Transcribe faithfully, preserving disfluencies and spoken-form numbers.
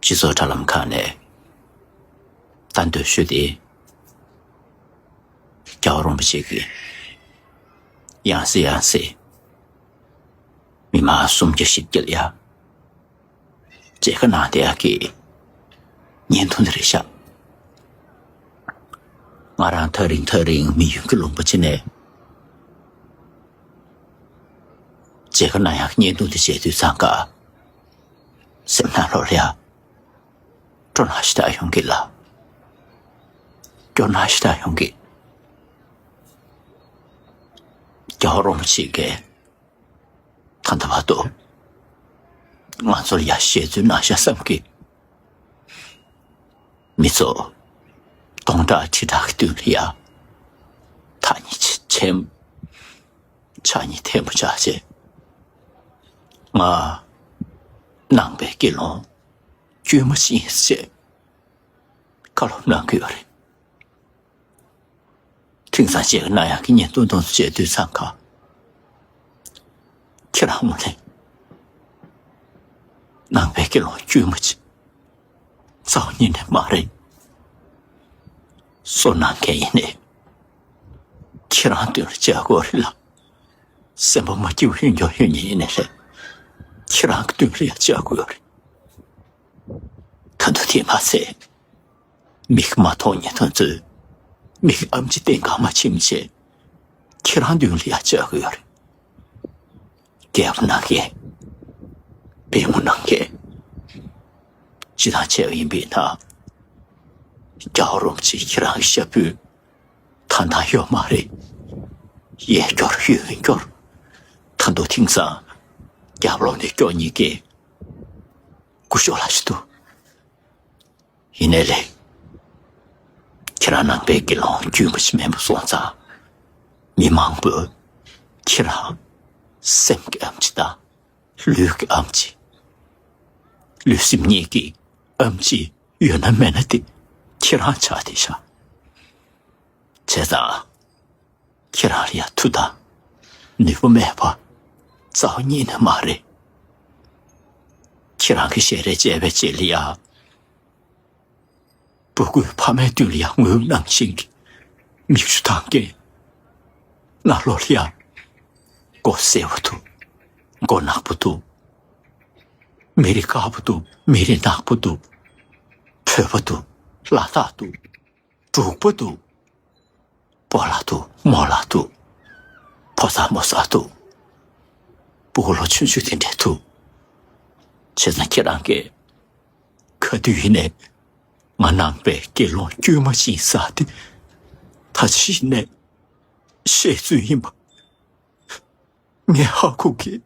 སྤྱི་ཚོགས་དྲ་ལམ་ཁག་ནས་ད་འདོད་ཤོས་དེ། རྒྱལ་བ་རིན་པོ་ཆེ་གི་ཡང་སེ་ཡང་སེ་མི་མང་སུམ་བརྒྱ་བཞི་བརྒྱ་ལ་ཡ་མཇལ་ཁ་གནང་བསྡད་ཡག་གི་བརྙན་ཐུང་དེ་རེད་ཤག་ང་རང་ཐག་རིང་ཐག་རིང་མི་ཡུལ་གྱི་ལུང་པ་ཅིག་ནས་མཇལ་ཁ་གནང་ཡག་གི་བརྙན་ཐུང་དེ་མཇལ་དུས་ཙང་ཀ་སེམས་ནང་ལོགས་ལ་ཡ། སྤྲོ་སྣང་ཞེ་དྲག་ཡོང་གི་ལ། སྐྱོ་སྣང་ཞེ་དྲག་ཡོང་གི། རྒྱལ་བ་རིན་པོ་ཆེ་གིས་ད་ལྟ་བར་དུ་ང་ཚོར་ཡ་བཤད་ཚུལ་གནང་ཤག་བསམ་གི། མི་ཚོ་སྟོང་ཕྲག་ཁྲི་ཕྲག་གི་མདུན་ལ་ཡ་ཐག་ཉེ་ཆེ་ཆེན། ཕྱག་གཉིས་ཐལ་མོ་སྦྱར་བྱས། ང་ནང་པའི་སྐྱིད་ལོང་དཀྱུས་མ་ཅིག་ཡིན་ཟེར་བྱས་བཀའ་སློབ་གནང་གི་ཡོད་རེད། དེང་སང་བཤད་གནང་ཡག་གི་བརྙན་ཐུང་དང་བཤད་དུས་ཙང་ཀ་ཁྱེད་རང་ངོས་ནས་ནང་པའི་སྐྱིད་ལོང་དཀྱུས་མ་ཅིག་རྩ་བ་ཉིད་ནས་མ་རེད། སོ་ནང་མཁན་ཡིན་ནའི་ཁྱེད་རང་མདུན་ལ་བཅར་དགོས་རེད་ལ། སེམས་པ་མ་སྐྱིད་པ་ཡོད་མགྱོགས་ཡོད་མཁན་ཡིན་ནའི་རེད། ཁྱེད་རང་གི་མདུན་ལ་ཡ་བཅར་དགོས་རེད། ད་དུང་དེ་མ་ཟད། མིག་མ་མཐོང་ཉན་མཐོང་ཚོས་མིག་ཨམ་ཆི་སྟེང་གང་མ་ཕྱིན་བྱས་ཁྱེད་རང་མདུན་ལ་ཡ་བཅར་དགོས་རེད། རྒྱལ་པོ་ནང་མཁན། པད་མོ་ནང་མཁན། སྤྱི་དང་བཅས་པ་ཡིན་པས་ན། རྒྱལ་བ་རིན་པོ་ཆེ་ཁྱེད་རང་གི་ཞབས་པུས་ཐང་ཐང་ཡོད་མ་རེད། གཡས་སྐྱོར་གཡོན་སྐྱོར། ད་དུང་དེང་སང་རྒྱབ་ལོགས་ནས་སྐྱོར་མཁན་གྱི་སྐུ་ཞབས་ལགས་ཤིག་འདུག་ཡིན་ནའི་ལས། ཁྱེད་རང་ནང་པའི་དགེ་སློང་དཀྱུས་མ་ཞིག་མིན་པ་སོང་ཙང་། མི་མང་པོས་ཁྱེད་རང་སེམས་ཀྱི་ཨམ་ཆི་དང་ལུས་ཀྱི་ཨམ་ཆི། ལུས་སེམས་གཉིས་ཀྱི་ཨམ་ཆི་ཡོད་ན་མེད་ན་དེ་ཁྱེད་རང་ཆགས་བསྡད་ཤག་བྱས་ཙང་། ཁྱེད་རང་ལ་ཡ་མཐུ་དང་ནུས་པ་མེད་པ་རྩ་བ་ཉིད་ནས་མ་རེད། ཁྱེད་རང་གི་ཞལ་རས་མཇལ་བའི་རྗེས་ལ་ཡ། སྤུ་གུའི་ཕ་མའི་མདུན་ལ་ཡ་ངུ་ནང་བཞིན་གྱི་མིག་ཆུ་བཏང་མཁན། ང་ལོ་ལ་ཡ་མགོ་སེར་པོ་འདུག་མགོ་ནག་པོ་འདུག་མི་རིགས་དཀར་པོ་འདུག་མི་རིགས་ནག་པོ་འདུག་བོད་པ་འདུག་ལ་དྭགས་འདུག་འབྲུག་པ་འདུག་སྤོ་ལགས་འདུག་མོ་ལགས་འདུག་ཕོ་གསར་མོ་གསར་འདུག་སྤུ་གུ་ལོ་ཆུང་ཆུང་དེ་འདྲས་འདུག་བྱས་ཙང་ཁྱེད་རང་གིས་ག་དུས་ཡིན་ནའི་ང་ནང་པའི་དགེ་སློང་དཀྱུས་མ་ཅིག་ཡིན་ས་དེ་ད་ཅི་ནས་བཤད་ཚུལ་ཡིན་པ་ངས་ཧ་གོ་གི།